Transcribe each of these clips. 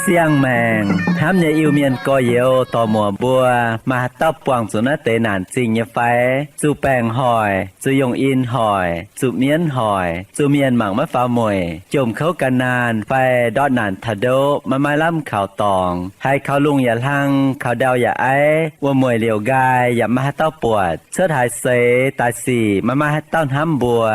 Siang-maengc hnamv nyei Iu-Mienh gorx-youz dorc-muoc mbuo, maaih haaix dauh buangh zuqc naaiv deix naanc zingh nyei fai? Zuqc baengc hoic, zuqc yongh in hoic, zuqc mienv hoic, zuqc mienh mangc maiv faaux mueic, jomc kouv gan naanh fai ndortv naanc taux ndoqv maiv maaih lamh kaux dorngx, haiz kaux lungh yaac hlang, kaux ndau yaac aiv, wuom-mueic liouc nqaai yaac maiv maaih haaix dauh buatc, cuotv haaix seix daaih sic maiv maaih haaix dauh hnamv mbuo,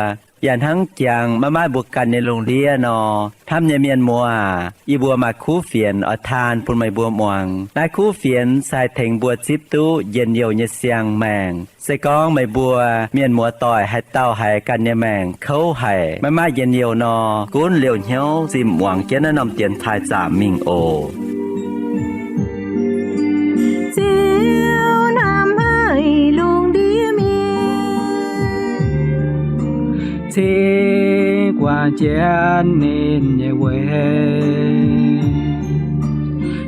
yaac hnangv jangx maiv maaih mbuo ganh nyei lungh ndiev nor, hnamv nyei mienh muoz aac, yie mbuo maaih kuv fienx oix taan bun meih mbuo muangx. Naaiv kuv fienx se haih tengx mbuo zipv duqv njien-youh nyei siang-maengc. Se gorngv meih mbuo mienh muoz-doic haaix dauh haiz ganh nyei maengc kouv haic, maiv maaih njien-youh nor, gunv liouh hnyouv zinh muangx jienv naaiv norm dienx taaih zaamc mingh oc. Ziouv hnamv haic lungh ndiev mienh, cingx guangc jienv ninh nyei weic,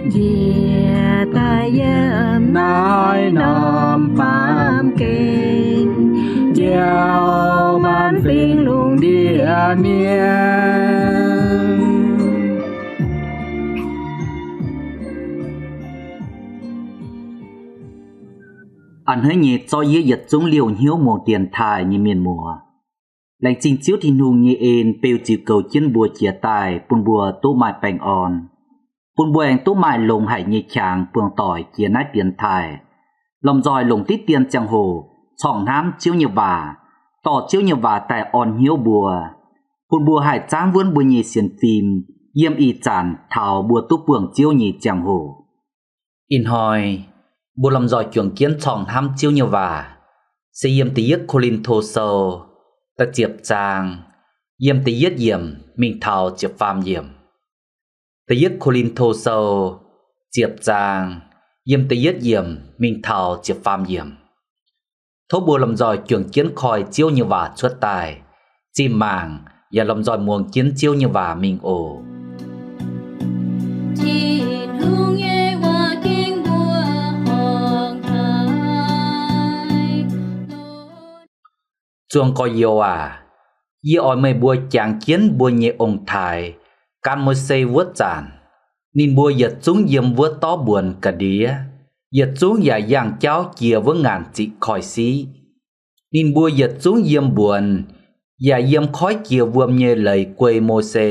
njiec daaih yiem naaiv norm baamh gen, njoux maanc fingx lungh ndiev mienh. A'hneiv nyei zorqv yie yietc zungv liouh hnyouv muangx dienx taaih nyei mienh muoz. Laengz zingh Ziouv Tin-Hungh nyei en beu ziux goux jienv mbuo jiez daaih bun mbuo duqv maaih baengh orn, bun mbuo aengx duqv maaih longx haic nyei qangx buangh doic jiex naaiv dienx taaih, lomh nzoih longc diqv dien ziangh hoc corngh hnamv Ziouv nyei waac, dorh Ziouv nyei waac daaih orn hnyouv mbuo, bun mbuo haih zaangv wuonv mbuo nyei sienx fim yiem ih zanc taux mbuo duqv buangh Ziouv nyei ziangh hoc. Ih hnoi mbuo lomh nzoih juangc jienv corngh hnamv Ziouv nyei waac, se yiem Da'yietv Ko^lin^to Sou da'ziepc zaang, yiem da'yietv yiemc mingh taux ziepc faam yiemc. Da'yietv Ko^lin^to Sou ziepc zaang, yiem da'yietv yiemc mingh taux ziepc faam yiemc. Tov mbuo lomh nzoih juangc jienv koi Ziouv nyei waac cuotv daaih, zinh mangc yaac lomh nzoih muangx jienv Ziouv nyei waac mingh oc. Tin-Hungh nyei waac ging mbuo horngc haic. Zuangx gorx-youz aac, yie oix meih mbuo jangx jienv mbuo nyei ong-taaix gan Mose wuov zanc. Ninh mbuo yietc zungv yiem wuov dorv mbuonx ga'ndiev, yietc zungv yaac yangh jauv jiex wuov ngaanc ziqc koiv-siqv. Ninh mbuo yietc zungv yiem mbuonx yaac yiem koiv jiex wuom nyei leiz guei Mose.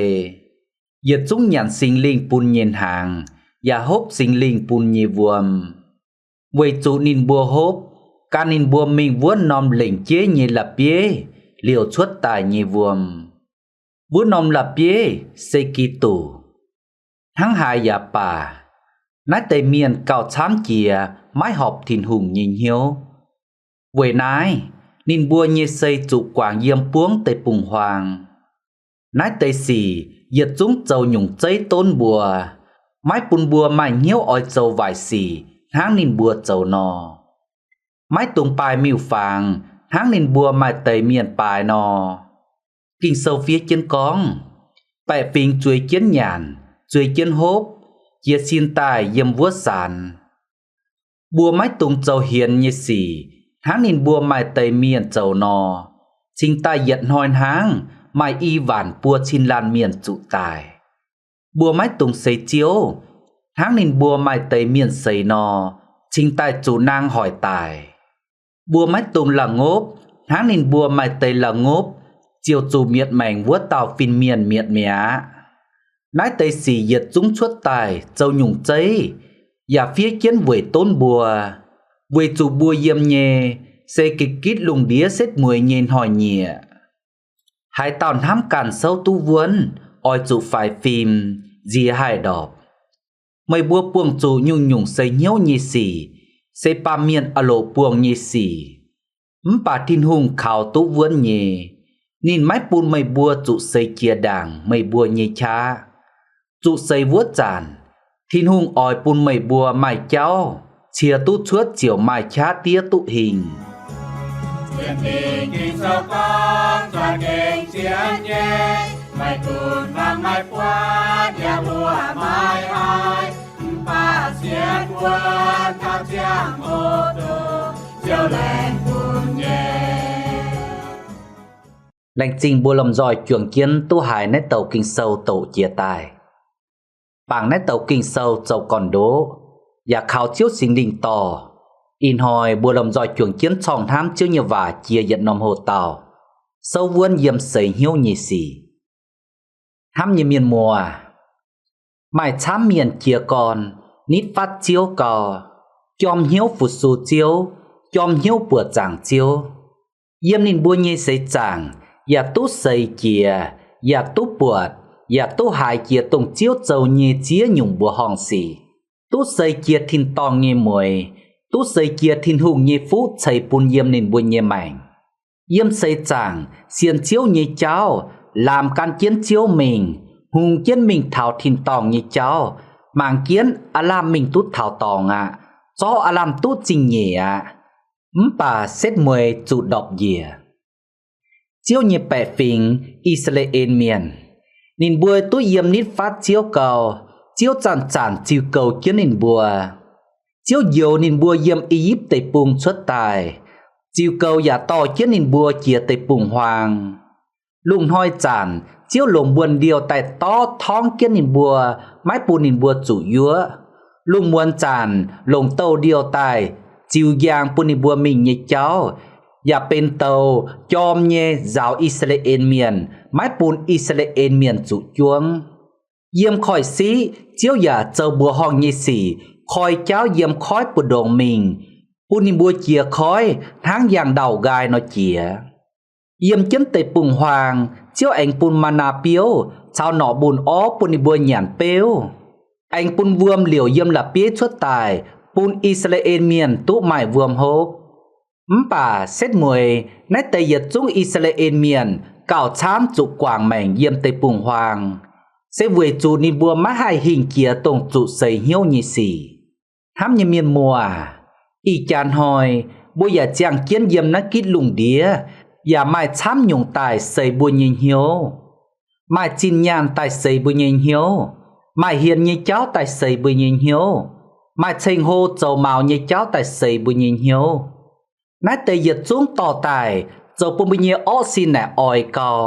Yietc zungv nyanc Singx Lingh bun nyei hnaangx yaac hopv Singx Lingh bun nyei wuom, weic zuqc ninh mbuo hopv gan ninh mbuo mingh wuov norm lengc jeiv nyei la'bieiv liouc cuotv daaih nyei wuom. Wuov norm la'bieiv se Giduc. Hnangv haaix yaac baac, naaiv deix mienh gauh camv jiex maiv horpc Tin-Hungh nyei hnyouv. Weic naaiv, ninh mbuo nyei sei zuqc guangc yiem buangv deic-bung-huaang. Naaiv deix sic yietc zungv zoux nyungc zeiv donv mbuo, maiv bun mbuo maaih hnyouv oix zoux waaic sic hnangv ninh mbuo zoux nor. Maiv dungx baaix miuc-fangx hnangv ninh mbuo maaih deix mienh baaix nor. Ging-Sou fiev jienv gorngv, baeqc fingx zueiz jienv nyanc, zueiz jienv hopv, jiez sin daaih yiem wuov sanx. Mbuo maiv dungx zoux hienx nyei sic hnangv ninh mbuo maaih deix mienh zoux nor, cingx daaih yietc hnoi hnangv maaih i waanc buo cin laanh mienh zuqc daic. Mbuo maiv dungx seix Ziouv hnangv ninh mbuo maaih deix mienh seix nor, cingx daaih zuqc naang hoic daic. Mbuo maiv dungx la'ngopv hnangv ninh mbuo maaih deix la'ngopv ziouc zuqc mietc maengc wuov dauh fin-mienh mietc mi'aqv. Naaiv deix sic yietc zungv cuotv daaih zoux nyungc zeiv yaac fiev jienv weic donv mbuo, weic zuqc mbuo yiem nyei se ga'gitv lungh ndiev setv mueiz nyei hnoi-nyieqc. Haaix dauh hnamv ganh souv duqv wuonv oix zuqc faix fim, nziex haih ndorpc. Meih mbuo buangh zuqc nyungc-nyungc seix hnyouv nyei sic se baamh mienh a'loc buangh nyei sic. Mv baac Tin-Hungh kaux duqv wuonv nyei. Ninh maiv bun meih mbuo zuqc seix jiex ndaangc meih mbuo nyei qaqv. Zuqc seix wuov zanc, Tin-Hungh oix bun meih mbuo maaih jauv cie duqv cuotv ziouc maaih qaqv diev duqv hingh. Sienx Fingx Ging-Sou gorngv, za'gengh sienx nyei, maiv gunv fangx maiv buatc, yaac mbuo maiv Laengz zingh mbuo lomh nzoih juangc jienv duqv haiz naaiv douc Ging-Sou doqc jiex daaih. Bangc naaiv douc Ging-Sou zoux gorn-ndoqv, yaac kaux Ziouv Singx Lingh dorh. Ih hnoi mbuo lomh nzoih juangc jienv corng hnamv Ziouv nyei waac jiex yietc norm hoc-dauh, souv wuonv yiem seix hnyouv nyei sic. Hnamv nyei mienh muoz, maaih camv mienh jiez gorn nitv fatv Ziouv gau, jorm hnyouv fu-sux Ziouv, jorm hnyouv buoqc zaangc Ziouv. Yiem ninh mbuo nyei seix zaangc yaac duqv seix jiex, yaac duqv buatc, yaac duqv haiz jiex dongh Ziouv zoux nyei ziex nyungc mbuoqc horngh sic, duqv seix jiex tin-dorngh nyei mueix, duqv seix jiex Tin-Hungh nyei fuqv ceix bun yiem ninh mbuo nyei maengc. Yiem seix zaangc sienx Ziouv nyei jauv, laamc gan jienv Ziouv mingh, hungx jienv mingh taux tin-dorngh nyei jauv, mangc jienv aav lamh mingh duqv taux dorngx aqv, zorqv aav lamh duqv zingh nyeic aqv. Mv baac setv mueiz zuqc ndorpc njiec. Ziouv nyei baeqc fingx, I^saa^laa^en Mienh, ninh mbuo duqv yiem nitv fatv Ziouv gau, Ziouv zanc-zanc ziux goux jienv ninh mbuo. Ziouv njoux ninh mbuo yiem I^yipv Deic-Bung cuotv daaih, ziux goux yaac dorh jienv ninh mbuo jiex deic-bung-huaang. Lungh hnoi zanc Ziouv longc wuonh liouh daaih dorv torngv jienv ninh mbuo, maiv bun ninh mbuo zuqc yuoqv. Lungh muonz zanc longc douh liouh daaih ziux njang bun ninh mbuo mingh nyei jauv, yaac benx douz jorm nyei nzaaux I^saa^laa^en Mienh, maiv bun I^saa^laa^en Mienh zuqc juangv. Yiem koiv-siqv Ziouv yaac zoux mbuoqc horngh nyei sic koi jauv yiem koiv mbu'ndongx mingh, bun ninh mbuo jiex koiv hnangv yangh ndau nqaai nor jiex. Yiem jienv deic-bung-huaang Ziouv aengx bun maa^naa biouv caux norqc mbunh orv bun ninh mbuo nyanc beuv, aengx bun wuom liouc yiem la'bieiv cuotv daaih bun I^saa^laa^en Mienh duqv maaih wuom hopv. Mv baac setv mueiz naaiv deix yietc zungv I^saa^laa^en Mienh gauh camv zuqc guangc maengc yiem deic-bung-huaang, se weic zuqc ninh mbuo maiv haih hingh jiex dongh zuqc seix hnyouv nyei sic. Hnamv nyei mienh muoz, ih jaax hnoi mbuo yaac ziangh jienv yiem naaiv gitv lungh ndiev yaac maaih camv nyungc daaih seix mbuo nyei hnyouv. Maaih zinh nyaanh daaih seix mbuo nyei hnyouv, maaih hienx nyei jauv daaih seix mbuo nyei hnyouv, maaih ceng-hlo zoux maux nyei jauv daaih seix mbuo nyei hnyouv. Naaiv deix yietc zungv dorh daaih zoux bun mbuo nyei orqv sin naaic oix gau.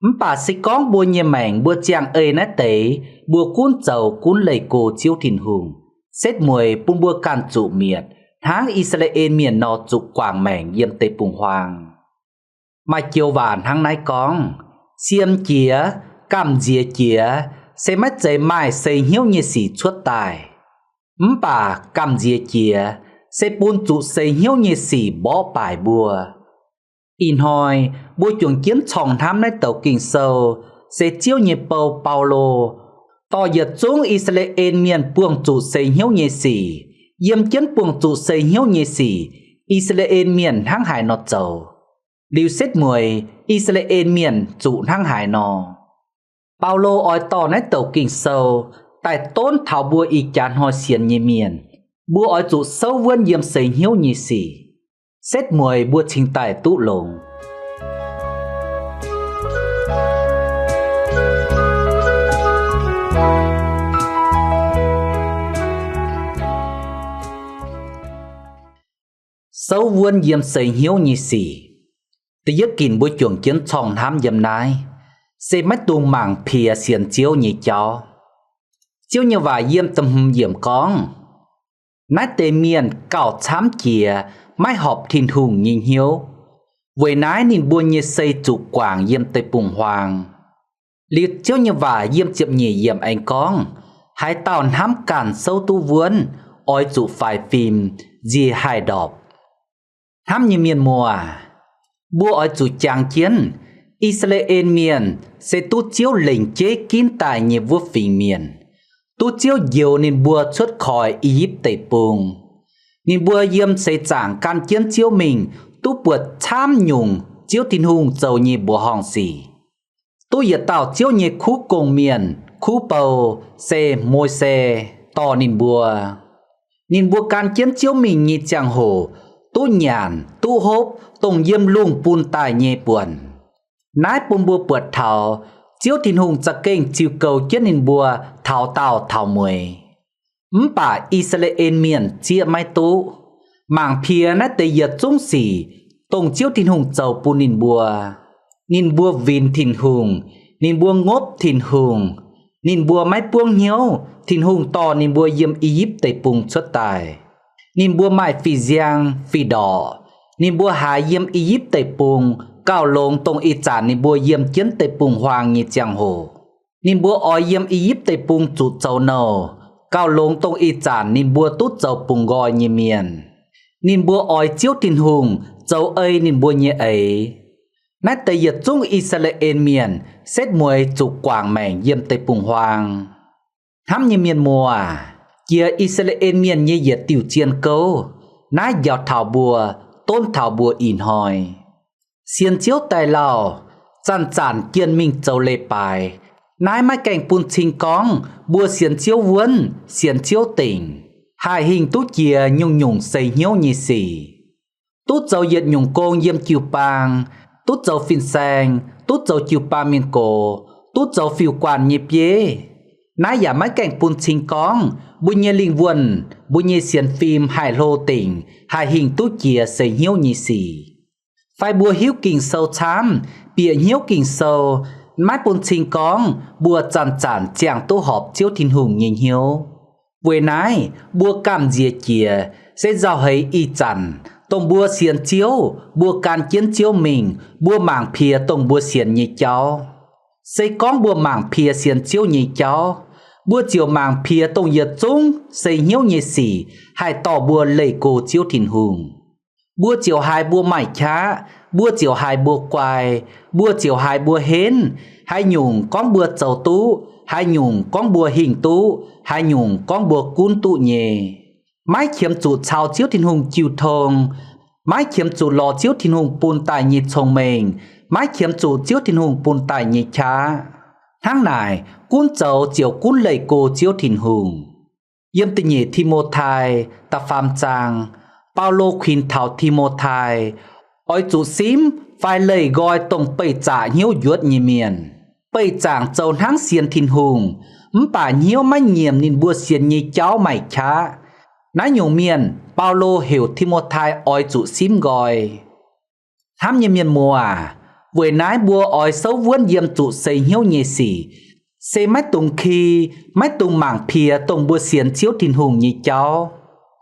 Mv baac se gorngv mbuo nyei maengc mbuo ziangh ei naaiv deix, mbuo gunv zoux gunv leih go Ziouv Tin-Hungh, setv mueiz bun mbuo ganh zuqc mietc hnangv I^saa^laa^en Mienh nor zuqc guangc maengc yiem deic-bung-huaang. Maaih joux waac hnangv naaiv gorngv, siem jiex, gamh nziex jiex, se maiv zeiz maaih seix hnyouv nyei sic cuotv daaih. Mv baac gamh nziex jiex se bun zuqc seix hnyouv nyei sic mborqv baaic mbuo. Ih hnoi mbuo juangc jienv corng hnamv naaiv douc Ging-Sou, se Ziouv nyei bou, Baulo, dorh yietc zungv I^saa^laa^en Mienh buangh zuqc seix hnyouv nyei sic. Yiem jienv buangh zuqc seix hnyouv nyei sic, I^saa^laa^en Mienh hnangv haaix nor zoux, liuz setv mueiz I^saa^laa^en Mienh zuqc hnangv haaix nor. Baulo oix dorh naaiv douc Ging-Sou daaih donv taux mbuo ih jaax hnoi sienx nyei mienh, mbuo oix zuqc souv wuonv yiem seix hnyouv nyei sic. Setv mueiz mbuo cingx daaih duqv longx. Souv wuonv yiem seix hnyouv nyei sic. Da'yietv ginc mbuo juangc jienv corng hnamv yiem naaiv, se maiv dungx mangc piex sienx Ziouv nyei jauv. Ziouv nyei waac yiem da'hmz yiemc gorngv, naaiv deix mienh gauh camv jiex, maiv horpc Tin-Hungh nyei hnyouv. Weic naaiv ninh mbuo nyei sei zuqc guangc yiem deic-bung-huaang. Liuz Ziouv nyei waac yiem ziepc nyeic yiemc aengx gorngv, haaix dauh hnamv ganh souv duqv wuonv, oix zuqc faix fim, nziex haih ndorpc. Hnamv nyei mienh muoz aac, mbuo oix zuqc jangx jienv, I^saa^laa^en Mienh se duqv Ziouv lengc jeiv ginv daaih nyei wuov fingx mienh, duqv Ziouv njoux ninh mbuo cuotv koix I^yipv Deic-Bung. Ninh mbuo yiem seix zaangc gan jienv Ziouv mingh duqv buatc camv nyungc Ziouv Tin-Hungh zoux nyei mbuoqc horngh sic. Duqv yietc dauh Ziouv nyei kuv gong-mienh, kuv bou, se Mose dorh ninh mbuo. Ninh mbuo gan jienv Ziouv mingh nyei ziangh hoc duqv nyanc, duqv hopv dongh yiem lungh bun daaih nyei buonc. Naaiv bun mbuo buatc taux Ziouv Tin-Hungh za'gengh ziux goux jienv ninh mbuo taux daauh taux mueiz. Mv baac I^saa^laa^en Mienh zieqv maiv duqv. Mangc piex naaiv deix yietc zungv sic, dongh Ziouv Tin-Hungh zoux bun ninh mbuo. Ninh mbuo winx Tin-Hungh, ninh mbuo ngopv Tin-Hungh. Ninh mbuo maiv buangv hnyouv Tin-Hungh dorh ninh mbuo yiem I^yipv Deic-Bung cuotv daaih. Ninh mbuo maaih fih nziang, fih ndorqc. Ninh mbuo haiz yiem I^yipv Deic-Bung gauh longx dongh ih zanc ninh mbuo yiem jienv deic-bung-huaang nyei ziangh hoc. Ninh mbuo oix yiem I^yipv Deic-Bung zuqc zoux nouh, gauh longx dongh ih zanc ninh mbuo duqv zoux bungx nqoi nyei mienh. Ninh mbuo oix Ziouv Tin-Hungh zoux ei ninh mbuo nyei eix. Naaiv deix yietc zungv I^saa^laa^en Mienh setv mueiz zuqc guangc maengc yiem deic-bung-huaang. Hnamv nyei mienh muoz, jiex I^saa^laa^en Mienh nyei yietc diuh zien gouv, naaiv njaaux taux mbuo, donv taux mbuo ih hnoi. Sienx Ziouv daaih lauh, zanc-zanc jienh mingh zoux leiz-baaix, naaiv maiv gaengh bun cing gorngv mbuo sienx Ziouv wuonv, sienx Ziouv dingc, haih hingh duqv jiex nyungc-nyungc seix hnyouv nyei sic. Duqv zoux yietc nyungc gong yiem jiu-baang, duqv zoux fin-saeng, duqv zoux jiu-baang mienh gox, duqv zoux fiuv-guanh nyei bieiv. Naaiv yaac maiv gaengh bun cing gorngv mbuo nyei lingh wuonh, mbuo nyei sienx fim haih hlo dingc, haih hingh duqv jiex seix hnyouv nyei sic. Fai mbuo hiuv Ging-Sou camv, bieqc hnyouv Ging-Sou, maiv bun cing gorngv mbuo zanc-zanc ziangh duqv horpc Ziouv Tin-Hungh nyei hnyouv. Weic naaiv mbuo gamh nziex jiex se nzauh heix ih zanc, dongh mbuo sienx Ziouv, mbuo gan jienv Ziouv mingh, mbuo mangc piex dongh mbuo sienx nyei jauv. Se gorngv mbuo mangc piex sienx Ziouv nyei jauv, mbuo ziouc mangc piex dongh yietc zungv seix hnyouv nyei sic haih dorh mbuo leih go Ziouv Tin-Hungh. Mbuo ziouc haiz mbuo maaih qaqv, mbuo ziouc haiz mbuo guai, mbuo ziouc haiz mbuo henv, haaix nyungc gorngv mbuo zoux duqv, haaix nyungc gorngv mbuo hingh duqv, haaix nyungc gorngv mbuo gunv duqv nyei. Maiv qiemx zuqc caux Ziouv Tin-Hungh jiu tong, maiv qiemx zuqc lorz Ziouv Tin-Hungh bun daaih nyei cong-mengh, maiv qiemx zuqc Ziouv Tin-Hungh bun daaih nyei qaqv. Hnangv naaic, gunv zoux ziouc gunv leih go Ziouv Tin-Hungh. Yiem da'nyeic Ti^mo^tai da'faam zaang, Baulo kuinx taux Ti^mo^tai, oix zuqc simv fai leih nqoi dongh beih zaqc hnyouv njuotv nyei mienh. Beih zaangc zoux hnangv sienx Tin-Hungh, mv baac hnyouv maiv nyiemc ninh mbuo sienx nyei jauv maaih qaqv. Naaiv nyungc mienh, Baulo heuc Ti^mo^tai oix zuqc simv nqoi. Hnamv nyei mienh muoz aac, weic naaiv mbuo oix souv wuonv yiem zuqc seix hnyouv nyei sic, se maiv dungx ki, maiv dungx mangc piex dongh mbuo sienx Ziouv Tin-Hungh nyei jauv.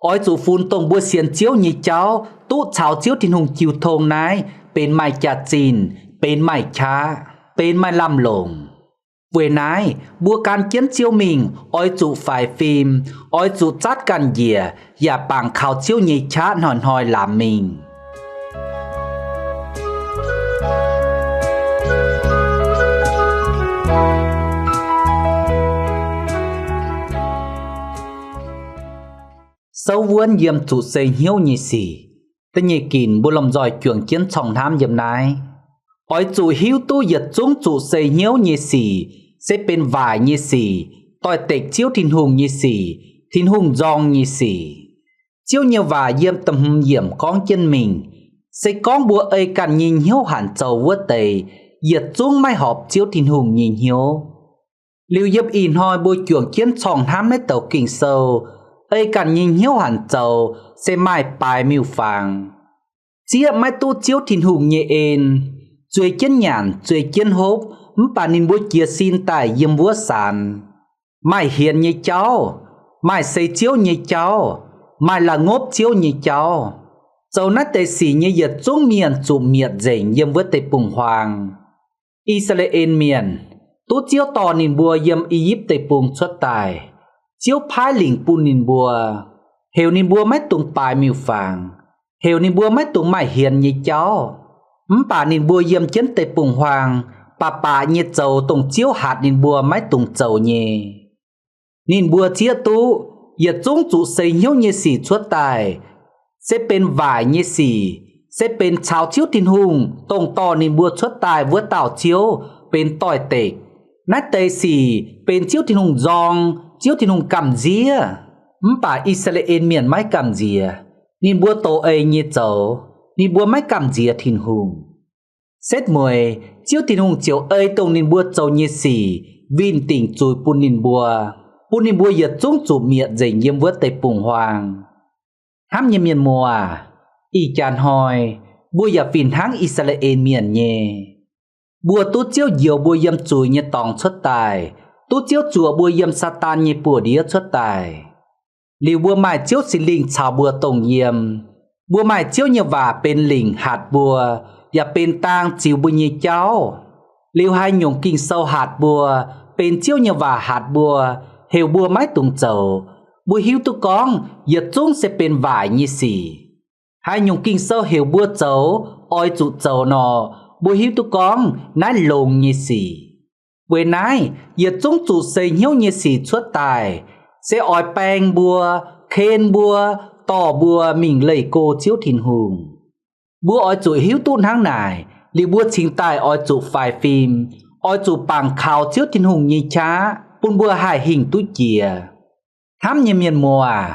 Oix zuqc funx dongh mbuo sienx Ziouv nyei jauv duqv caux Ziouv Tin-Hungh jiu tong naaiv benx maaih jaax-zinh, benx maaih qaqv, benx maaih lamh longc. Weic naaiv mbuo gan jienv Ziouv mingh oix zuqc faix fim, oix zuqc zatv ganh njiec, yaac bangc kaux Ziouv nyei qaqv hnoi-hnoi lamz mingh. Souv wuonv yiem zuqc seix hnyouv nyei sic. Da'nyeic ginc mbuo lomh nzoih juangc jienv corngh hnamv yiem naaiv. Oix zuqc hiuv duqv yietc zungv zuqc seix hnyouv nyei sic se benx waaic nyei sic, doix-dekc Ziouv Tin-Hungh nyei sic, Tin-Hungh nzorng nyei sic. Ziouv nyei waac yiem da'hmz yiemc gorngv jienv mingh, se gorngv mbuo ei ganh nyei hnyouv hanc zoux wuov deix, yietc zungv maiv horpc Ziouv Tin-Hungh nyei hnyouv. Liuz yiem ih hnoi mbuo juangc jienv corngh hnamv naaiv douc Ging-Sou, ei ganh nyei hnyouv hanc zoux se maaih baaix miuc-fangx. Zieqv maiv duqv Ziouv Tin-Hungh nyei en, zueiz jienv nyanc, zueiz jienv hopv, mv baac ninh mbuo jiez sin daaih yiem wuov sanx. Maaih hienx nyei jauv, maaih seix Ziouv nyei jauv, maaih la'ngopv Ziouv nyei jauv. Zoux naaiv deix sic nyei yietc zungv mienh zuqc mietc nzengc yiem wuov deic-bung-huaang. I^saa^laa^en Mienh, duqv Ziouv dorh ninh mbuo yiem I^yipv Deic-Bung cuotv daaih, Ziouv paaiv lingc bun ninh mbuo, heuc ninh mbuo maiv dungx baaix miuc-fangx, heuc ninh mbuo maiv dungx maaih hienx nyei jauv. Mv baac ninh mbuo yiem jienv deic-bung-huaang baac baac nyei zoux dongh Ziouv hatc ninh mbuo maiv dungx zoux nyei. Ninh mbuo zieqv duqv yietc zungv zuqc seix hnyouv nyei sic cuotv daaih, se benx waaic nyei sic, se benx caux Ziouv Tin-Hungh, dongh dorh ninh mbuo cuotv daaih wuov dauh Ziouv, benx doix-dekc. Naaiv deix sic benx Ziouv Tin-Hungh nzorng, Ziouv Tin-Hungh gamh nziev. Mv baac I^saa^laa^en Mienh maiv gamh nziex. Ninh mbuo dox eix nyei zoux. Ninh mbuo maiv gamh nziex Tin-Hungh. Setv mueiz, Ziouv Tin-Hungh ziouc ei dongh ninh mbuo zoux nyei sic winh dingc zuiz bun ninh mbuo. bun ninh mbuo yietc zungv zuqc mietc nzengc yiem wuov deic-bung-huaang. Hnamv nyei mienh muoz, ih jaax hnoi mbuo yaac fih hnangv I^saa^laa^en Mienh nyei. Mbuo duqv Ziouv njoux mbuo yiem zuiz nyei dorngx cuotv daaih, duqv Ziouv zuoqc mbuo yiem Saadaan nyei buoz-ndiev cuotv daaih. Liuz mbuo maaih Ziouv Singx Lingh caux mbuo dongh yiem. Mbuo maaih Ziouv nyei waac benx lingc hatc mbuo, yaac benx dang ziux mbuo nyei jauv. Liuz haaix nyungc Ging-Sou hatc mbuo, benx Ziouv nyei waac hatc mbuo, heuc mbuo maiv dungx zoux, mbuo hiuv duqv gorngv yietc zungv se benx waaic nyei sic. Haaix nyungc Ging-Sou heuc mbuo zoux, oix zuqc zoux nor, mbuo hiuv duqv gorngv naaiv longx nyei sic. Weic naaiv yietc zungv zuqc seix hnyouv nyei sic cuotv daaih, se oix baeng mbuo, ken mbuo, dorh mbuo mingh leih go Ziouv Tin-Hungh. Mbuo oix zuqc hiuv duqv hnangv naaic, liuz mbuo cingx daaih oix zuqc faix fim, oix zuqc bangc kaux Ziouv Tin-Hungh nyei qaqv bun mbuo haih hingh duqv jiex. Hnamv nyei mienh muoz,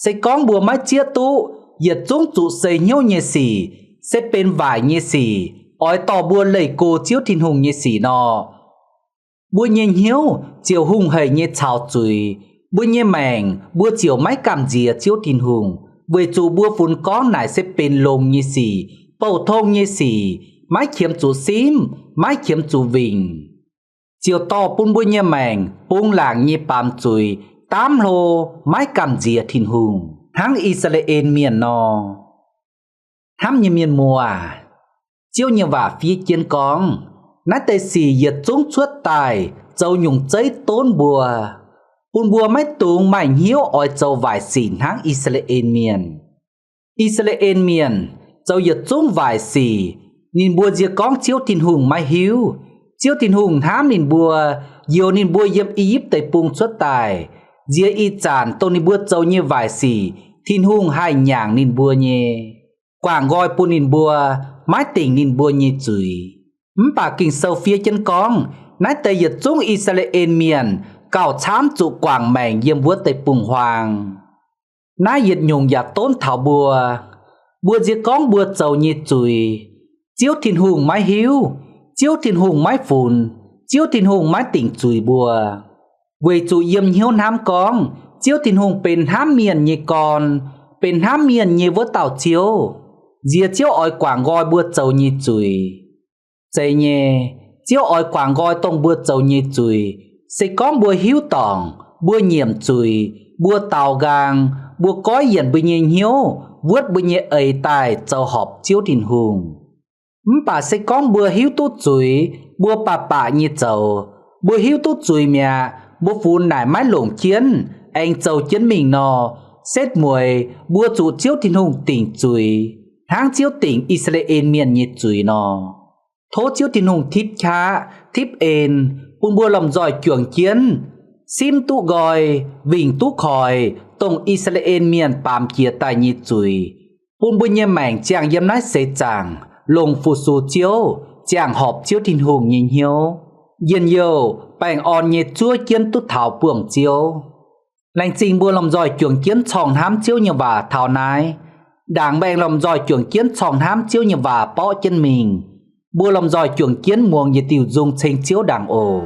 se gorngv mbuo maiv zieqv duqv yietc zungv zuqc seix hnyouv nyei sic se benx waaic nyei sic, oix dorh mbuo leih go Ziouv Tin-Hungh nyei sic nor, mbuo nyei hnyouv ziouc hungh haic nyei caux zuiz. Mbuo nyei maengc mbuo ziouc maiv gamh nziex Ziouv Tin-Hungh, weic zuqc mbuo funx gorngv naaic se benx longx nyei sic, bouh tong nyei sic, maiv qiemx zuqc simv, maiv qiemx zuqc wingc, ziouc dorh bun mbuo nyei maengc bungx laangc nyei baamz zuiz, daamv hlo, maiv gamh nziex Tin-Hungh, hnangv I^saa^laa^en Mienh nor. Hnamv nyei mienh muoz, Ziouv nyei waac fiev jienv gorngv, naaiv deix sic yietc zungv cuotv daaih zoux nyungc zeiv donv mbuo, bun mbuo maiv dungx maaih hnyouv oix zoux waaic sic hnangv I^saa^laa^en Mienh. I^saa^laa^en Mienh zoux yietc zungv waaic sic, ninh mbuo nzie gorngv Ziouv Tin-Hungh maiv hiuv. Ziouv Tin-Hungh hnamv ninh mbuo, njoux ninh mbuo yiem I^yipv Deic-Bung cuotv daaih, nziex ih zanc dongh ninh mbuo zoux nyei waaic sic, Tin-Hungh haih nyaangc ninh mbuo nyei, guangc nqoi bun ninh mbuo, maiv dingc ninh mbuo nyei zuiz. Mv baac Ging-Sou fiev jienv gorngv, naaiv deix yietc zungv I^saa^laa^en Mienh gauh camv zuqc guangc maengc yiem wuov deic-bung-huaang. Naaiv yietc nyungc yaac donv taux mbuo. Mbuo nzie gorngv mbuo zoux nyei zuiz, Ziouv Tin-Hungh maiv hiuv, Ziouv Tin-Hungh maiv funx, Ziouv Tin-Hungh maiv dingc zuiz mbuo. Weic zuqc yiem hnyouv hnamv gorngv Ziouv Tin-Hungh benx hnamv mienh nyei gorn, benx hnamv mienh nyei wuov dauh Ziouv, nziex Ziouv oix guangc nqoi mbuo zoux nyei zuiz. Zeiz nyei, Ziouv oix guangc nqoi dongh mbuo zoux nyei zuiz. Se gorngv mbuo hiuv dorngc, mbuo nyiemc zuiz, mbuo daaux nqaang, mbuo goiv yienc mbuo nyei hnyouv, wuotv mbuo nyei eix daaih zoux horpc Ziouv Tin-Hungh. Mv baac se gorngv mbuo hiuv duqv zuiz, mbuo baac baac nyei zoux, mbuo hiuv duqv zuiz mi'aqv, mbuo funx naaic maiv longc jienv, aengx zoux jienv mingh nor, setv mueiz mbuo zuqc Ziouv Tin-Hungh dingc zuiz, hnangv Ziouv dingc I^saa^laa^en Mienh nyei zuiz nor. Tov Ziouv Tin-Hungh tipv qaqv tipv en, bun mbuo lomh nzoih juangc jienv, simv duqv nqoi, wingc duqv koix, dongh I^saa^laa^en Mienh baamz jiex daaih nyei zuiz, bun mbuo nyei maengc ziangh yiem naaiv seix zaangc longc fu-sux Ziouv, ziangh horpc Ziouv Tin-Hungh nyei hnyouv, njien-youh baengh orn nyei zuov jienv duqv taux buangh Ziouv. Laengz zingh mbuo lomh nzoih juangc jienv corngh hnamv Ziouv nyei waac taux naaiv. Ndaangc mbuo aengx lomh nzoih juangc jienv corngh hnamv Ziouv nyei waac borqv jienv mingh. Mbuo lomh nzoih juangc jienv muangx yietc diuh nzung ceng Ziouv ndaangc oc.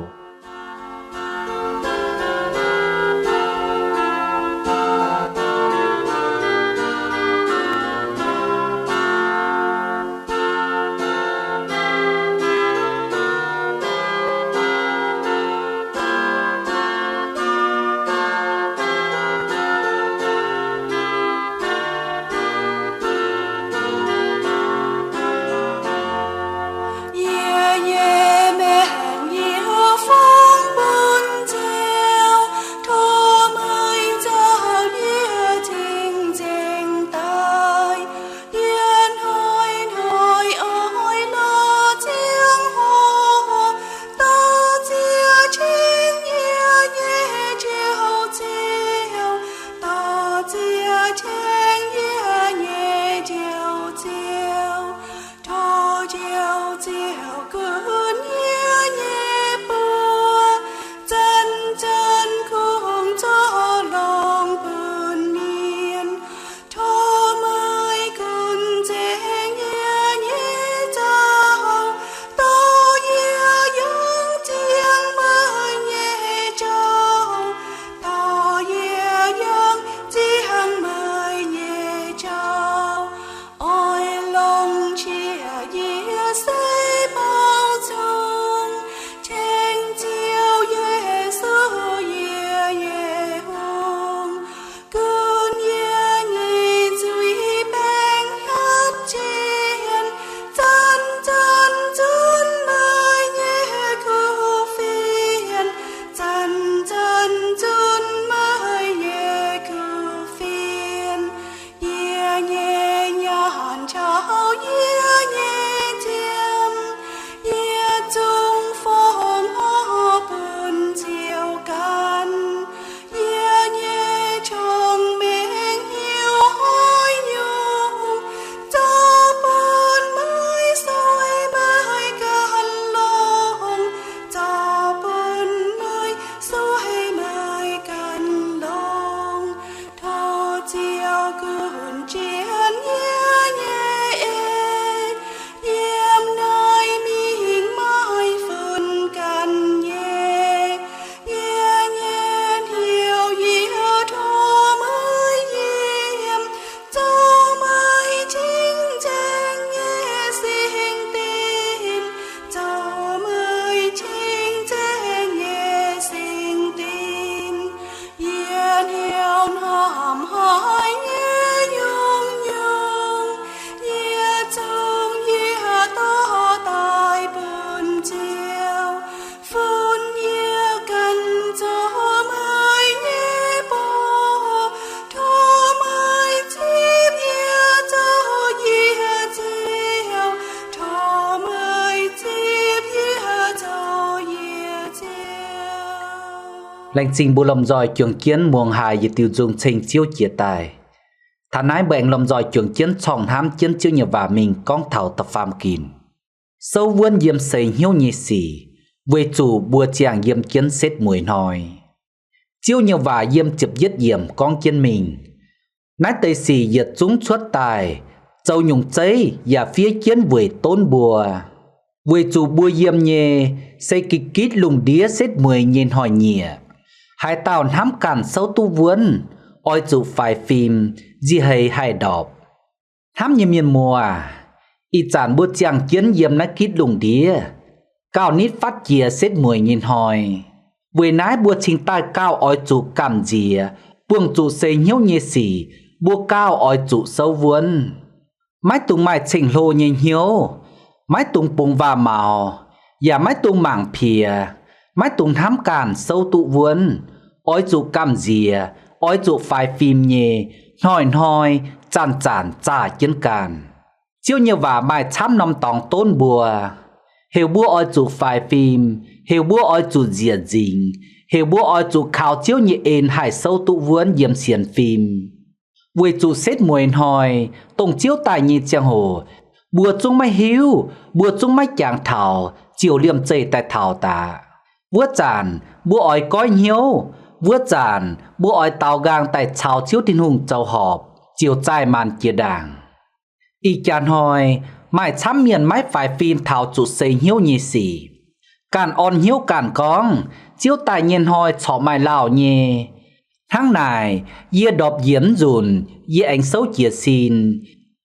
Gunv jienv yie nyei en, yiem naaiv mingh maiv funx ganh nyei. Yie nyei hnyouv yie tov meih yiem, zoux meih cing-nzengc nyei singx dinc, zoux meih cing-nzengc nyei singx dinc. Yie hnyouv hnamv haic nyei nyungc-nyungc, yie zungv yie dorh daaih bun Ziouv. Funx yie ganh zoux meih nyei borqc, tov meih zipv yie zoux yie Ziouv, tov meih zipv yie zoux yie Ziouv. Laengz zingh mbuo lomh nzoih juangc jienv muangx haic yietc diuh nzung ceng Ziouv jiex daaih. Taux naaiv mbuo aengx lomh nzoih juangc jienv corngh hnamv jienv Ziouv nyei waac mingh gorngv taux da'faam ginc. Souv wuonv yiem seix hnyouv nyei sic, weic zuqc mbuo ziangh yiem jienv setv mueiz hnoi. Ziouv nyei waac yiem ziepc yietv yiemc gorngv jienv mingh, naaiv deix sic yietc zungv cuotv daaih, zoux nyungc zeiv yaac fiev jienv weic donv mbuo. Weic zuqc mbuo yiem nyei se gitv-gitv lungh ndiev setv mueiz nyei hnoi-nyieqc. Haaix dauh hnamv ganh souv duqv wuonv, oix zuqc faix fim, nziex heix haih ndorpc. Hnamv nyei mienh muoz, ih zanc mbuo ziangh jienv yiem naaiv gitv lungh ndiev, gauh nitv fatv jiex setv mueiz nyei hnoi. Weic naaiv mbuo cingx daaih gauh oix zuqc gamh nziex, buangh zuqc seix hnyouv nyei sic, mbuo gauh oix zuqc souv wuonv. Maiv dungx maaih ceng-hlo nyei hnyouv, maiv dungx bungx waac-maux, yaac maiv dungx mangc piex, maiv dungx hnamv ganh souv duqv wuonv. Oix zuqc gamh nziex, oix zuqc faix fim nyei, hnoi-hnoi, zanc-zanc zaah jienv ganh. Ziouv nyei waac maaih camv norm dorngx donv mbuo, heuc mbuo oix zuqc faix fim, heuc mbuo oix zuqc nziec nzingx, heuc mbuo oix zuqc kaux Ziouv nyei en haih souv duqv wuonv yiem sienx fim. Weic zuqc setv mueiz hnoi, dongh Ziouv daaih nyei ziangh hoc, mbuo zungv maiv hiuv, mbuo zungv maiv jangx taux, ziouc liemh zeih daaih taux daaih. Wuov zanc mbuo oix goiv hnyouv, wuov zanc mbuo oix daaux nqaang daaih caux Ziouv Tin-Hungh zoux horpc, ziouc zaaih maanc jiex ndaangc. Ih jaax hnoi, maaih camv mienh maiv faix fim taux zuqc seix hnyouv nyei sic. Ganh orn hnyouv ganh gorngv, Ziouv daaih nyei hnoi corc maaih lauh nyei. Hnangv naaic, yie ndorpc njiec mv nzunc, yie aengx souv jiez sin.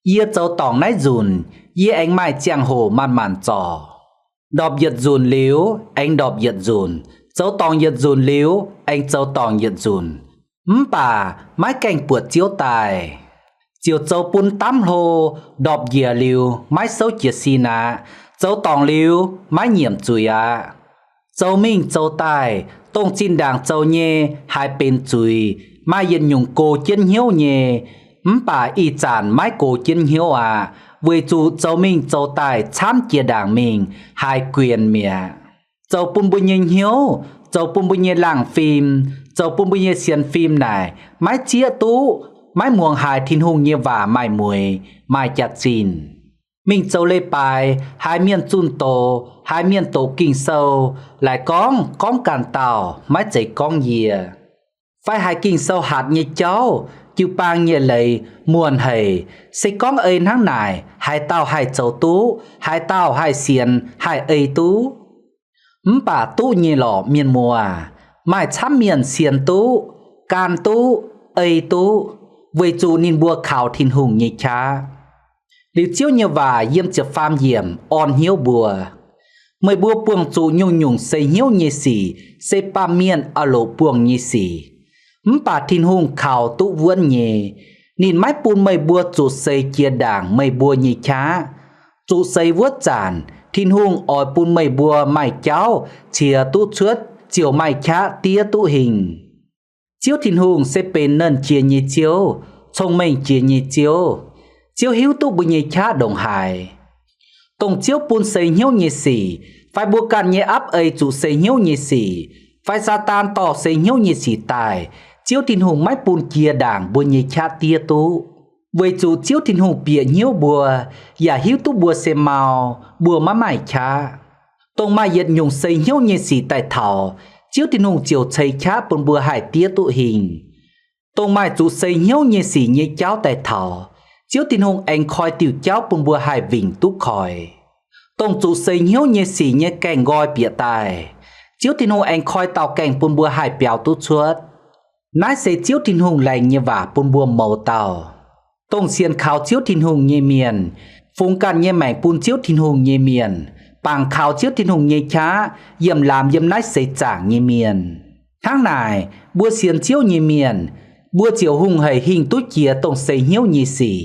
Yie zoux dorngc naaiv nzunc, yie aengx maaih ziangh hoc manc-manc zorc. Ndorpc yietc nzunc liuz, aengx ndorpc yietc nzunc, zoux dorngc yietc nzunc liuz, aengx zoux dorngc yietc nzunc. Mv baac maiv gaengh buatc Ziouv daaih. Ziouc zoux bun damv hlo, ndorpc njiec liuz maiv souv jiez sin aqv, zoux dorngc liuz maiv nyiemc zuiz aqv. Zoux mingh zoux daaih, dongh zinh ndaangc zoux nyei haiz benx zuiz, maaih yietc nyungc gox jienv hnyouv nyei, mv baac ih zanc maiv gox jienv hnyouv aqv, weic zuqc zoux mingh zoux daaih camv jiex ndaangc mingh haiz guenx mi'aqv. Zoux bun mbuo nyei hnyouv, zoux bun mbuo nyei laangh fim, zoux bun mbuo nyei sienx fim naaic maiv zieqv duqv, maiv muangx haiz Tin-Hungh nyei waac maaih mueix, maaih jaax-zinh. Mingh zoux leiz-baaix, haiz mienh zunh doz, haiz mienh doqc Ging-Sou, laaic gorngv, gorngv ganh dauh, maiv zeiz gorngv yie. Fai haiz Ging-Sou hatc nyei jauv, jiu-baang nyei leiz muonc haic, se gorngv ei hnangv naaic, haaix dauh haih zoux duqv, haaix dauh haih sienx haih ei duqv? Mv baac duqv nyei lorqc, mienh muoz, maaih camv mienh sienx duqv, gan duqv, ei duqv, weic zuqc ninh mbuo kaux Tin-Hungh nyei qaqv. Liuz Ziouv nyei waac yiem ziepc faam yiemc orn hnyouv mbuo, meih mbuo buangh zuqc nyungc-nyungc seix hnyouv nyei sic se baamh mienh aah loc buangh nyei sic. Mv baac Tin-Hungh kaux duqv wuonv nyei. Ninh maiv bun meih mbuo zuqc seix jiex ndaangc meih mbuo nyei qaqv. Zuqc seix wuov zanc, Tin-Hungh oix bun meih mbuo maaih jauv qiex duqv cuotv ziouc maaih qaqv diev duqv hingh. Ziouv Tin-Hungh se benx Nernh Jiex nyei Ziouv, Cong-Mengh Jiex nyei Ziouv. Ziouv hiuv duqv mbuo nyei qaqv ndongc haaix. Dongh Ziouv bun seix hnyouv nyei sic, fai mbuo ganh nyei apv ei zuqc seix hnyouv nyei sic, fai Saadaan dorh seix hnyouv nyei sic daaih, Ziouv Tin-Hungh maiv bun jiex ndaangc mbuo nyei qaqv diev duqv. Weic zuqc Ziouv Tin-Hungh bieqc hnyouv mbuo, yaac hiuv duqv mbuo se mau, mbuo maiv maaih qaqv. Dongh maaih yietc nyungc seix hnyouv nyei sic daaih taux, Ziouv Tin-Hungh ziouc ceix qaqv bun mbuo haih diev duqv hingh. Dongh maaih zuqc seix hnyouv nyei sic nyei jauv daaih taux, Ziouv Tin-Hungh aengx koi diuh jauv bun mbuo haih wingc duqv koix. Dongh zuqc seix hnyouv nyei sic nyei gaengh nqoi bieqc daaih, Ziouv Tin-Hungh aengx koi dauh gaengh bun mbuo haih biaux duqv cuotv. Naaiv se Ziouv Tin-Hungh laengz nyei waac bun mbuo mouz dauh. Dongh sienx kaux Ziouv Tin-Hungh nyei mienh, fungx ganh nyei maengc bun Ziouv Tin-Hungh nyei mienh, bangc kaux Ziouv Tin-Hungh nyei qaqv, yiem laamx yiem naaiv seix zaangc nyei mienh. Hnangv naaic, mbuo sienx Ziouv nyei mienh, mbuo ziouc hungh hec hingh duqv jiex dongh seix hnyouv nyei sic.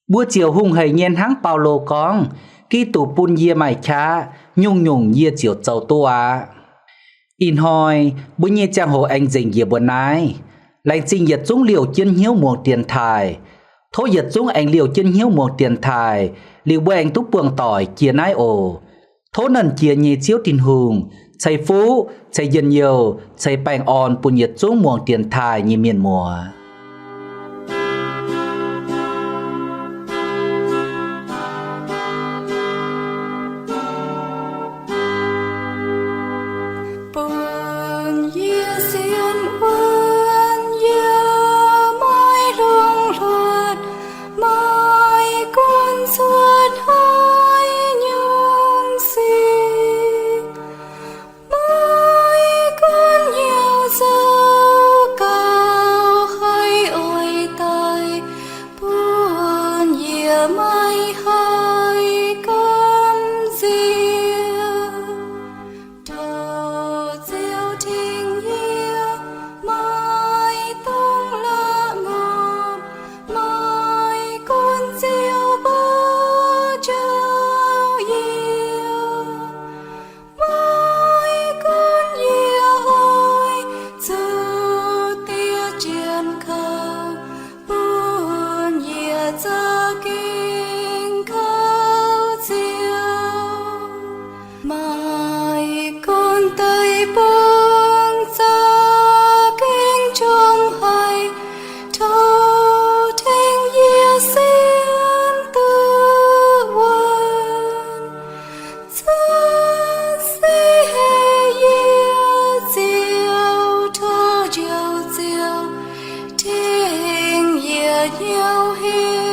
Mbuo ziouc hungh hec nyei hnangv Baulo gorngv, Giduc bun yie maaih qaqv, nyungc-nyungc yie ziouc zoux duqv aqv. Ih hnoi mbuo nyei ziangh hoc aengx nzengc yie mbuo naaiv. Laengz zingh yietc zungv liouh jienv hnyouv muangx dienx taaih. Tov yietc zungv aengx liouh jienv hnyouv muangx dienx taaih, liuz mbuo aengx duqv buangh doic jiex naaiv oc. Tov Nernh Jiex nyei Ziouv Tin-Hungh ceix fuqv, ceix njien-youh, ceix baengh orn bun yietc zungv muangx dienx taaih nyei mienh muoz. Bun yie sienx wuonv yie maiv longc hluotc, maiv gunv cuotv haaix nyungc sic, maiv gunv hnyouv zoux gauh haih oix daaih, bun yie maiv haih gamh nziex. Tov Ziouv tengx yie, maiv dungx la'ngorpc, maiv gunv Ziouv mbuo njoux yie, maiv gunv yie oix zuqc diev jienv kouv, bun yie za'gengh kouv Ziouv. Maiv gunv deic-bung za'gengh qongx haic, tov tengx yie sienx duqv wuonv. Cuotv seix hec yie Ziouv, tov Njoux Ziouv tengx yie hnyouv hec.